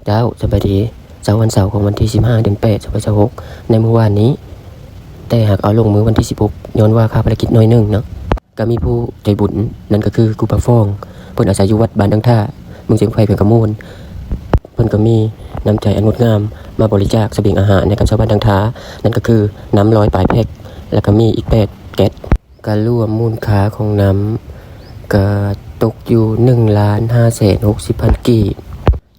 ເຈົ້າ ສະບາຍດີ. ເຊົ້າວັນເສົາຂອງວັນທີສິບຫ້າ ເດືອນແປດ ສອງພັນຊາວຫົກ ໃນມື້ວານນີ້, ແຕ່ຫາກເອົາລົງມື້ວັນທີສິບຫົກ ຍ້ອນວ່າຄາພາລະກິດໜ້ອຍໜຶ່ງເນາະ. ກໍມີຜູ້ໃຈບຸນ ນັ້ນກໍຄືຄູບາຟອງ, ເພິ່ນອາໄສຢູ່ວັດບ້ານດັງທ່າ ເມືອງຊຽງໄພ ແຂວງຄຳມ່ວນ. ເພິ່ນກໍມີນ້ຳໃຈອັນງົດງາມ ມາບໍລິຈາກສະບຽງອາຫານໃຫ້ກັບຊາວບ້ານດັງທ່າ, ນັ້ນກໍຄືນ້ຳຮ້ອຍປາຍແພັກ ແລ້ວກໍໝີ່ອີກແປດແກັດ. ກະລວມມູນຄ່າຂອງນ້ຳ ກະຕົກຢູ່ໜຶ່ງລ້ານຫ້າແສນຫົກສິບພັນກີບ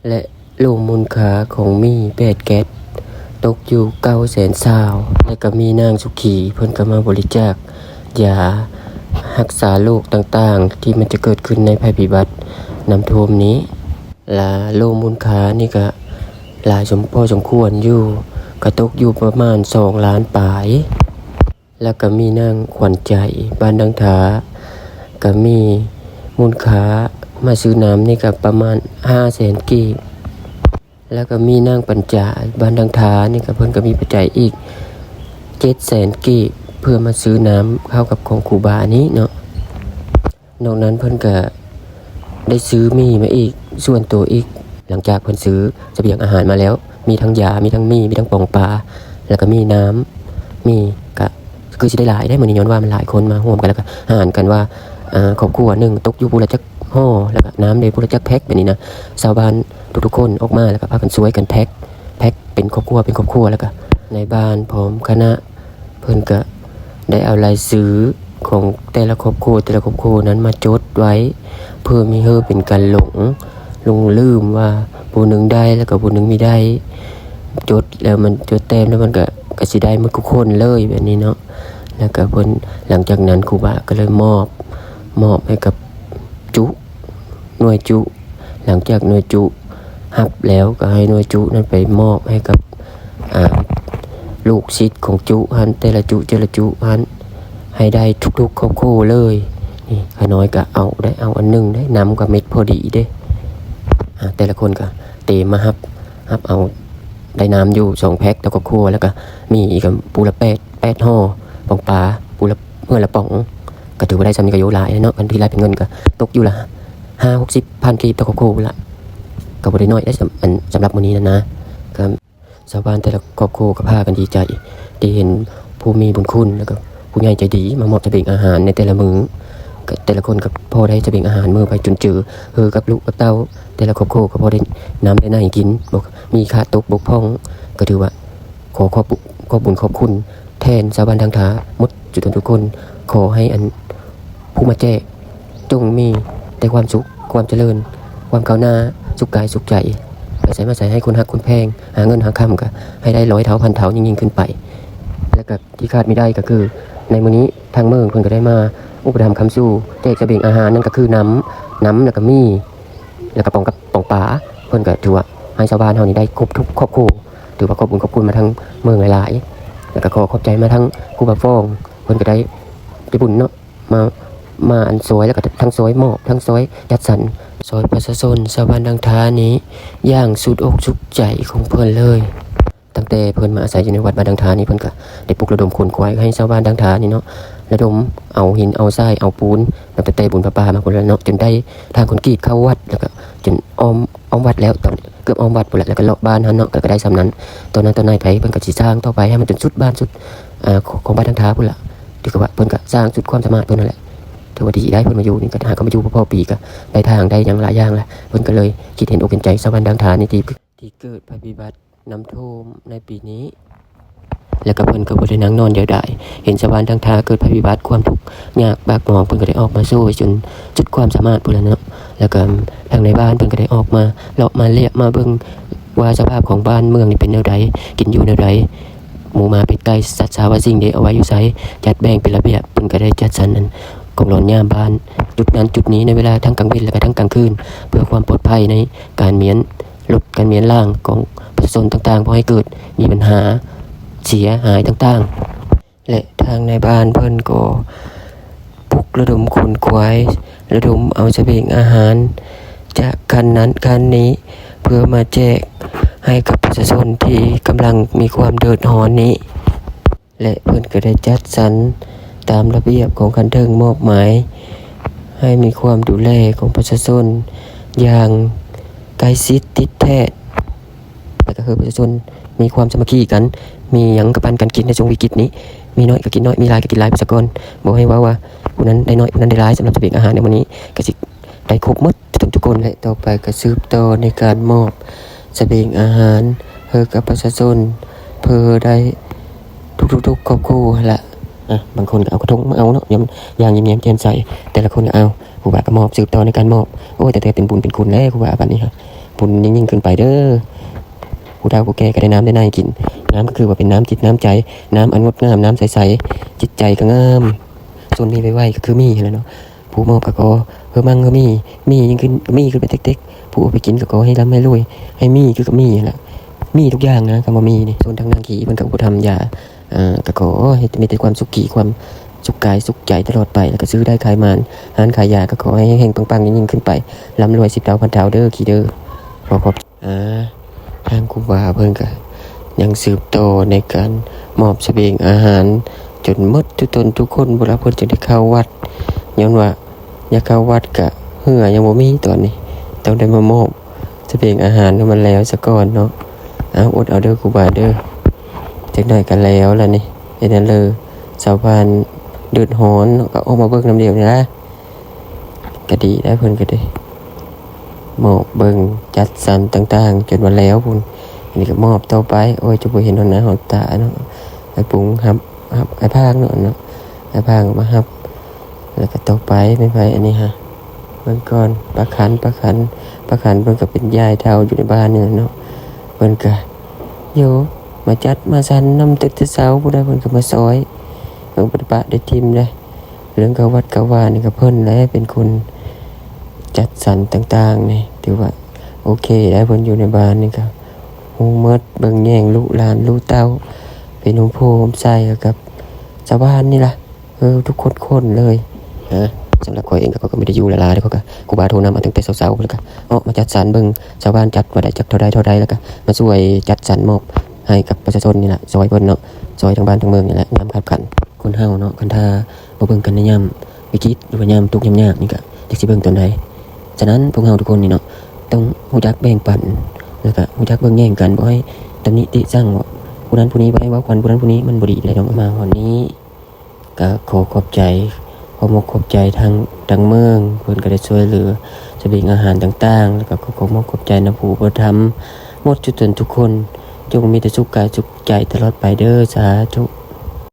ແລະ ລວມມູນຄ່າຂອງໝີ່ແປດແກັດ ຕົກຢູ່ເກົ້າແສນຊາວ. ແລະ ກະມີນາງສຸຂີ ເພິ່ນກະມາບໍລິຈາກຢາຮັກສາໂລກຕ່າງໆ ທີ່ມັນຈະເກີດຂຶ້ນໃນໄພພິບັດນ້ຳຖ້ວມນີ້. ລະລວມມູນຄ່ານີ້ກະຫຼາຍສົມ ພໍສົມຄວນຢູ່, ກະຕົກຢູ່ປະມານສອງລ້ານປາຍ. ແລ້ວກະມີນາງຂວັນໃຈ ບ້ານດັງທ່າ ກະມີມູນຄ່າມາຊື້ນ້ຳນີ້ກະປະມານຫ້າແສນກີບ. ແລ້ວກະມີນາງປັນຈາ ບ້ານດັງທ່ານີ້ກະ ເພິ່ນກະມີປັດໄຈອີກເຈັດແສນກີບ ເພື່ອມາຊື້ນ້ຳເຂົ້າກັບຂອງຄູບານີ້ເນາະ. ນອກນັ້ນເພິ່ນກະໄດ້ຊື້ໝີ່ມາອີກສ່ວນໂຕອີກ. ຫຼັງຈາກເພິ່ນຊື້ສະບຽງອາຫານມາແລ້ວ ມີທັງຢາ ມີທັງໝີ່ ມີທັງປອງປາ ແລ້ວກະມີນ້ຳ ມີ ກະຄືຊິໄດ້ຫຼາຍເດ້ມື້ນີ້ ຍ້ອນວ່າມັນຫຼາຍຄົນມາຮ່ວມກັນ ແລ້ວກະຫານກັນວ່າ ອາ ຄອບຄົວໜຶ່ງຕົກຢູ່ຜູ້ລະຈັກຫໍ່ ແລ້ວກະນ້ຳເດຜູ້ລະຈັກແພັກ ແບບນີ້ນະ. ຊາວບ້ານທຸກໆຄົນອອກມາ ແລ້ວກະພາກັນຊ່ວຍກັນແພັກ ແພັກເປັນຄອບຄົວເປັນຄອບຄົວ ແລ້ວກະນາຍບ້ານພ້ອມຄະນະ ເພິ່ນກະໄດ້ເອົາລາຍຊື່ຂອງແຕ່ລະຄອບຄົວ ແຕ່ລະຄອບຄົວນັ້ນມາຈົດໄວ້ ເພື່ອມີເຮີເປັນການຫຼົງ ຫຼົງລືມວ່າຜູ້ໜຶ່ງໄດ້ ແລ້ວກະຜູ້ໜຶ່ງມີໄດ້. ຈົດແລ້ວມັນ ຈົດແຕ້ມແລ້ວມັນກະ ກະຊິໄດ້ໝົດທຸກຄົນເລີຍ ແບບນີ້ເນາະ. ແລ້ວກະເພິ່ນ ຫຼັງຈາກນັ້ນຄູບາກະເລີຍມອບ ມອບໃຫ້ກັບຈຸ ໜ່ວຍຈຸ. ຫຼັງຈາກໜ່ວຍຈຸຮັບແລ້ວ ກໍໃຫ້ໜ່ວຍຈຸນັ້ນໄປມອບໃຫ້ກັບ ອາ ລູກສິດຂອງຈຸຫັ້ນ ແຕ່ລະຈຸ ແຕ່ລະຈຸຫັ້ນ ໃຫ້ໄດ້ທຸກໆຄອບຄົວເລີຍ. ນີ້ ຂ້ານ້ອຍກໍເອົາໄດ້ ເອົາອັນໜຶ່ງໄດ້ ນ້ຳກໍເມັດພໍດີເດ້. ອາ ແຕ່ລະຄົນກໍເຕມມາຮັບ ຮັບເອົາ ໄດ້ນ້ຳຢູ່ສອງແພັກຕໍ່ຄອບຄົວ ແລ້ວກໍມີອີກກໍຜູ້ລະແປດ ແປດຫໍ່ ປອງປາຜູ້ລະ ເຮືອລະປ໋ອງ ກໍຖືວ່າໄດ້ສ່ຳນີ້ກໍໂຍຫຼາຍແລ້ວເນາະ. ຄັນທີ່ລາຍເປັນເງິນກໍຕົກຢູ່ລະຫ້າຫົກສິບພັນກີບຕໍ່ຄອບຄົວພຸ້ນລະ ກໍບໍ່ໄດ້ໜ້ອຍເດ້ ສຳ ອັນ ສຳລັບມື້ນີ້ນັ້ນນະ. ກໍຊາວບ້ານແຕ່ລະຄອບຄົວກໍພາກັນດີໃຈ ທີ່ເຫັນຜູ້ມີບຸນຄຸນ ແລ້ວກໍຜູ້ໃຫຍ່ໃຈດີມາມອບສະບຽງອາຫານໃນແຕ່ລະມື້. ກໍແຕ່ລະຄົນກໍພໍໄດ້ສະບຽງອາຫານມື້ໄປຈຸນເຈືອ ເຮືອກັບລູກກັບເຕົ້າ ແຕ່ລະຄອບຄົວກໍພໍໄດ້ນ້ຳໄດ້ໃນກິນ ບໍ່ມີຂາດຕົກບົກຜ່ອງ. ກໍຖືວ່າ ຂໍຂອບ ຂອບບຸນຂອບຄຸນແທນຊາວບ້ານດາງທາໝົດທຸກຄົນ. ຂໍໃຫ້ອັນຜູ້ມາແຈກຈົ່ງມີແຕ່ຄວາມສຸກ, ຄວາມຈະເລີນ, ຄວາມກ້າວໜ້າ, ສຸກກາຍສຸກໃຈ, ໄປໃສມາໃສໃຫ້ຄົນຮັກຄົນແພງ, ຫາເງິນຫາຄຳກໍໃຫ້ໄດ້ຮ້ອຍເທົ່າພັນເທົ່າຍິ່ງໆຂຶ້ນໄປ. ແລະກໍທີ່ຂາດບໍ່ໄດ້ກໍຄື ໃນມື້ນີ້ທາງເມືອງເພິ່ນກໍໄດ້ມາອຸປະຖຳຄ້ຳຊູ ແຈກສະບຽງອາຫານ ນັ້ນກໍຄືນ້ຳ, ນ້ຳ ແລ້ວກໍໝີ່ ແລ້ວກໍປອງກັບປອງປາ. ເພິ່ນກໍຖືວ່າໃຫ້ຊາວບ້ານເຮົານີ້ໄດ້ຄົບທຸກຄອບຄົວ. ຖືວ່າຂອບບຸນຂອບຄຸນມາທາງເມືອງຫຼາຍໆ ແລ້ວກໍຂໍຂອບໃຈມາທາງຄູບາຟອງ ເພິ່ນກໍໄດ້ໃຈບຸນເນາະ ມາ ມາອັນຊ່ອຍ ແລ້ວກໍທັງຊ່ອຍມອບ ທັງຊ່ອຍຈັດສັນ ຊ່ອຍປະຊາຊົນຊາວບ້ານດາງທານີ້ຢ່າງສຸດອົກສຸດໃຈຂອງເພິ່ນເລີຍ. ຕັ້ງແຕ່ເພິ່ນມາອາໄສຢູ່ໃນວັດບ້ານດາງທານີ້ ເພິ່ນກໍໄດ້ປຸກລະດົມຂົນຂວາຍໃຫ້ຊາວບ້ານດາງທານີ້ເນາະ ລະດົມເອົາຫີນເອົາຊາຍເອົາປູນ ນັບແຕ່ບຸນປະປາມາພຸ້ນແຫຼະເນາະ ຈົນໄດ້ທາງຄອນກຣີດເຂົ້າວັດ ແລ້ວກໍຈົນອ້ອມ ອ້ອມວັດແລ້ວ ຕອນເກືອບອ້ອມວັດພຸ້ນແຫຼະ ແລ້ວກໍເລາະບ້ານຫັ້ນເນາະ ກໍ ກໍໄດ້ສ່ຳນັ້ນ. ຕໍ່ໜ້າຕໍ່ໃນໄປ ເພິ່ນກໍຊິສ້າງຕໍ່ໄປໃຫ້ມັນຈົນສຸດບ້ານສຸດ ອາ ຂອງ ຂອງບ້ານດາງທາພຸ້ນລະ. ຖືກວ່າເພິ່ນກໍສ້າງສຸດຄວາມສາມາດເພິ່ນຫັ້ນແຫຼະ ຖືວ່າດີໄດ້ເພິ່ນມາຢູ່ນີ້ ກໍຫາກໍມາຢູ່ພໍໆປີ ກໍໄດ້ທາງໄດ້ຫຍັງຫຼາຍຢ່າງແຫຼະ. ເພິ່ນກໍເລີຍຄິດເຫັນອົກເຫັນໃຈຊາວບ້ານດາງທານີ້ ທີ່ ທີ່ເກີດໄພພິບັດນ້ຳຖ້ວມໃນປີນີ້ ແລ້ວກໍເພິ່ນກໍບໍ່ໄດ້ນັ່ງນອນດຽວດາຍ ເຫັນຊາວບ້ານດາງທາເກີດໄພພິບັດຄວາມທຸກຍາກປາກໝອງ ເພິ່ນກໍໄດ້ອອກມາຊ່ວຍຈົນສຸດຄວາມສາມາດພຸ້ນແຫຼະເນາະ. ແລ້ວກໍທາງນາຍບ້ານເພິ່ນກໍໄດ້ອອກມາເລາະມາລຽບມາເບິ່ງວ່າສະພາບຂອງບ້ານເມືອງນີ້ເປັນແນວໃດ ກິນຢູ່ແນວໃດ ໝູໝາເປັດໄກ່ສັດສາວາສິ່ງເດ ເອົາໄວ້ຢູ່ໃສ ຈັດແບ່ງເປັນລະບຽບ. ເພິ່ນກໍໄດ້ຈັດສັນອັນກອງລອນຍາມບ້ານຈຸດນັ້ນຈຸດນີ້ ໃນເວລາທັງກາງເວັນ ແລະກະທັງກາງຄືນ ເພື່ອຄວາມປອດໄພໃນການມ້ຽນລົດ ການມ້ຽນລ່າງຂອງປະຊາຊົນຕ່າງໆ ບໍ່ໃຫ້ເກີດມີບັນຫາເສຍຫາຍຕ່າງໆ. ແລະທາງນາຍບ້ານເພິ່ນກໍປຸກລະດົມຂົນຂວາຍ ລະດົມເອົາສະບຽງອາຫານຈາກຄັນນັ້ນຄັນນີ້ ເພື່ອມາແຈກໃຫ້ກັບປະຊາຊົນທີ່ກຳລັງມີຄວາມເດືອດຮ້ອນນີ້. ແລະເພິ່ນກໍໄດ້ຈັດສັນຕາມລະບຽບຂອງຂັ້ນເທິງມອບໝາຍ ໃຫ້ມີຄວາມດູແລຂອງປະຊາຊົນຢ່າງໃກ້ຊິດຕິດແທດ. ເພື່ອປະຊາຊົນມີຄວາມສາມັກຄີກັນ, ມີຫຍັງກໍປັນກັນກິນໃນຊ່ວງວິກິດນີ້. ມີໜ້ອຍກໍກິນໜ້ອຍ, ມີຫຼາຍກໍກິນຫຼາຍໄປສາກ່ອນ. ບໍ່ໃຫ້ເວົ້າວ່າຜູ້ນັ້ນໄດ້ໜ້ອຍ, ຜູ້ນັ້ນໄດ້ຫຼາຍ. ສຳລັບສະບຽງອາຫານໃນມື້ນີ້ ກໍຊິໄດ້ຄົບໝົດທຸກໆຄົນ ແລະ ຕໍ່ໄປກໍສືບຕໍ່ໃນການມອບສະບຽງອາຫານໃຫ້ກັບປະຊາຊົນ ເພື່ອໄດ້ທຸກໆຄອບຄົວຫັ້ນລະ. ອາ ບາງຄົນກໍເອົາກະທົງມາເອົາເນາະ, ຢ່າງ ຢ່າງຍິ້ມແຍ້ມແຈ່ມໃສ, ແຕ່ລະຄົນກໍເອົາ. ຄູບາກໍມອບ ສືບຕໍ່ໃນການມອບ. ໂອ້ຍ ແຕ່ ແຕ່ເປັນບຸນເປັນຄຸນແລ້ວ ຄູບາ ບັດນີ້ຮະ ບຸນຍິ່ງໆຂຶ້ນໄປເດີ້. ຜູ້ເຖົ້າຜູ້ແກ່ກໍໄດ້ນ້ຳໄດ້ໃນກິນ. ນ້ຳກໍຄືວ່າເປັນນ້ຳຈິດນ້ຳໃຈ, ນ້ຳອັນງົດງາມ, ນ້ຳໃສໆ, ຈິດໃຈກໍງາມ. ສ່ວນມີໄວໆກໍຄືມີຫັ້ນແຫຼະເນາະ. ຜູ້ມອບກໍຂໍເຮີມັງເຮີມີ, ມີຍິ່ງຂຶ້ນ ມີຂຶ້ນໄປເຕັກໆ. ຜູ້ເອົາໄປກິນກໍຂໍໃຫ້ລ່ຳໃຫ້ລວຍ, ໃຫ້ມີຄືກັບມີຫັ້ນລະ, ມີທຸກຢ່າງນະ ຄຳວ່າມີນີ້. ສ່ວນທາງນາງຂີ້ເພິ່ນກໍອຸປະຖຳຢາ ເອີ ກໍຂໍໃຫ້ມີແຕ່ຄວາມສຸຂີ ຄວາມສຸກກາຍສຸກໃຈຕະຫຼອດໄປ, ແລ້ວກໍຊື້ໄດ້ຂາຍໝານ, ຮ້ານຂາຍຢາກໍຂໍໃຫ້ເຮັງໆປັງໆ ຍິ່ງໆຂຶ້ນໄປ, ລ່ຳລວຍສິບເທົ່າພັນເທົ່າເດີ ຂີ້ເດີ. ຂໍຂອບ ອາ ທາງຄູບາເພິ່ນກໍຍັງສືບຕໍ່ໃນການມອບສະບຽງອາຫານຈົນໝົດທຸກຄົນທຸກຄົນພຸ້ນລະ ເພິ່ນຈຶ່ງໄດ້ເຂົ້າວັດ. ຍ້ອນວ່າຢາກເຂົ້າວັດກະເຮືອຍັງບໍ່ມີຕອນນີ້, ຕ້ອງໄດ້ມາມອບສະບຽງອາຫານໃຫ້ມັນແລ້ວສາກ່ອນເນາະ. ເອົາ ອົດເອົາເດີຄູບາເດີ, ຈັກໜ້ອຍກໍແລ້ວລະນີ້. ເຮັດແນວເລີ ຊາວບ້ານເດືອດຮ້ອນເນາະ, ກໍອອກມາເບິ່ງນຳດຽວນີ້ລະ. ກະດີໄດ໋ ເພິ່ນກະໄດ້ມອບເບິ່ງຈັດສັນຕ່າງໆ ຈົນວ່າແລ້ວພຸ້ນ. ອັນນີ້ກະມອບຕໍ່ໄປ. ໂອ້ຍ ຈະບໍ່ເຫັນຮອດໜ້າຮອດຕາເນາະ. ອ້າຍປຸງຮັບ ຮັບ ອ້າຍພາງເນາະ ເນາະ, ອ້າຍພາງມາຮັບ. ແລ້ວກະຕໍ່ໄປແມ່ນໃຜອັນນີ້ຫະ? ເບິ່ງກ່ອນ ປ້າຂັນ ປ້າຂັນ ປ້າຂັນ ເພິ່ນກະເປັນຍາຍເຖົ້າຢູ່ໃນບ້ານນີ້ແຫຼະເນາະ. ເພິ່ນກະໂຍມາຈັດມາສັນນຳແຕ່ເຊົ້າພຸ້ນນະ, ເພິ່ນກະມາຊ່ອຍ ເພິ່ນບໍ່ໄດ້ປະໄດ້ຖິ້ມເດ້. ເລື່ອງເຂົ້າວັດເຂົ້າວານີ້ກະເພິ່ນແຫຼະເປັນຄົນຈັດສັນຕ່າງໆນີ້ ຖືວ່າໂອເຄໄດ໋. ເພິ່ນຢູ່ໃນບ້ານນີ້ກະຮູ້ໝົດ, ເບິ່ງແຍງລູກຫຼານລູກເຕົ້າ, ເປັນໂຮມໂພໂຮມໄຊໃຫ້ກັບຊາວບ້ານນີ້ລະ. ເອີ ທຸກຄົນຄົນເລີຍ. ສຳລັບຂ້ອຍເອງກະ ຂ້ອຍກະບໍ່ໄດ້ຢູ່ຫຼາຍໆເດ້. ຂ້ອຍກະ ຄູບາໂທນຳເອົາຕັ້ງແຕ່ເຊົ້າໆ ແລ້ວກະອອກມາຈັດສັນເບິ່ງຊາວບ້ານຈັດວ່າໄດ້ຈັກເທົ່າໃດເທົ່າໃດ ແລ້ວກະມາຊ່ວຍຈັດສັນມອບໃຫ້ກັບປະຊາຊົນນີ້ລະ, ຊ່ອຍເພິ່ນເນາະ, ຊ່ອຍທາງບ້ານທາງເມືອງນີ້ແຫຼະ. ຍາມຄັບຂັນ ຄົນເຮົາເນາະ ຄັນຖ້າ ບໍ່ເບິ່ງກັນໃນຍາມວິກິດ ຫຼືວ່າຍາມທຸກຍາມຍາກນີ້ກະຈັກຊິເບິ່ງຕອນໃດ. ສະນັ້ນ ພວກເຮົາທຸກຄົນນີ້ເນາະ ຕ້ອງຮູ້ຈັກແບ່ງປັນ ແລ້ວກະຮູ້ຈັກເບິ່ງແຍງກັນ, ບໍ່ໃຫ້ຕຳໜິຕິຕິຊັງວ່າຜູ້ນັ້ນຜູ້ນີ້, ບໍ່ໃຫ້ເວົ້າກັນຜູ້ນັ້ນຜູ້ນີ້, ມັນບໍ່ດີແຫຼະເນາະ. ມາຮອດນີ້ກະຂໍຂອບໃຈ ຂໍຂອບອົກຂອບໃຈທາງ ທາງເມືອງ ເພິ່ນກະໄດ້ຊ່ວຍເຫຼືອສະບຽງອາຫານຕ່າງໆ, ແລ້ວກະຂໍຂອບອົກຂອບໃຈນຳຜູ້ອຸປະຖຳໝົດທຸກຄົນທຸກຄົນ, ຈົ່ງມີແຕ່ສຸກກາຍສຸກໃຈຕະຫຼອດໄປເດີ ສາທຸ.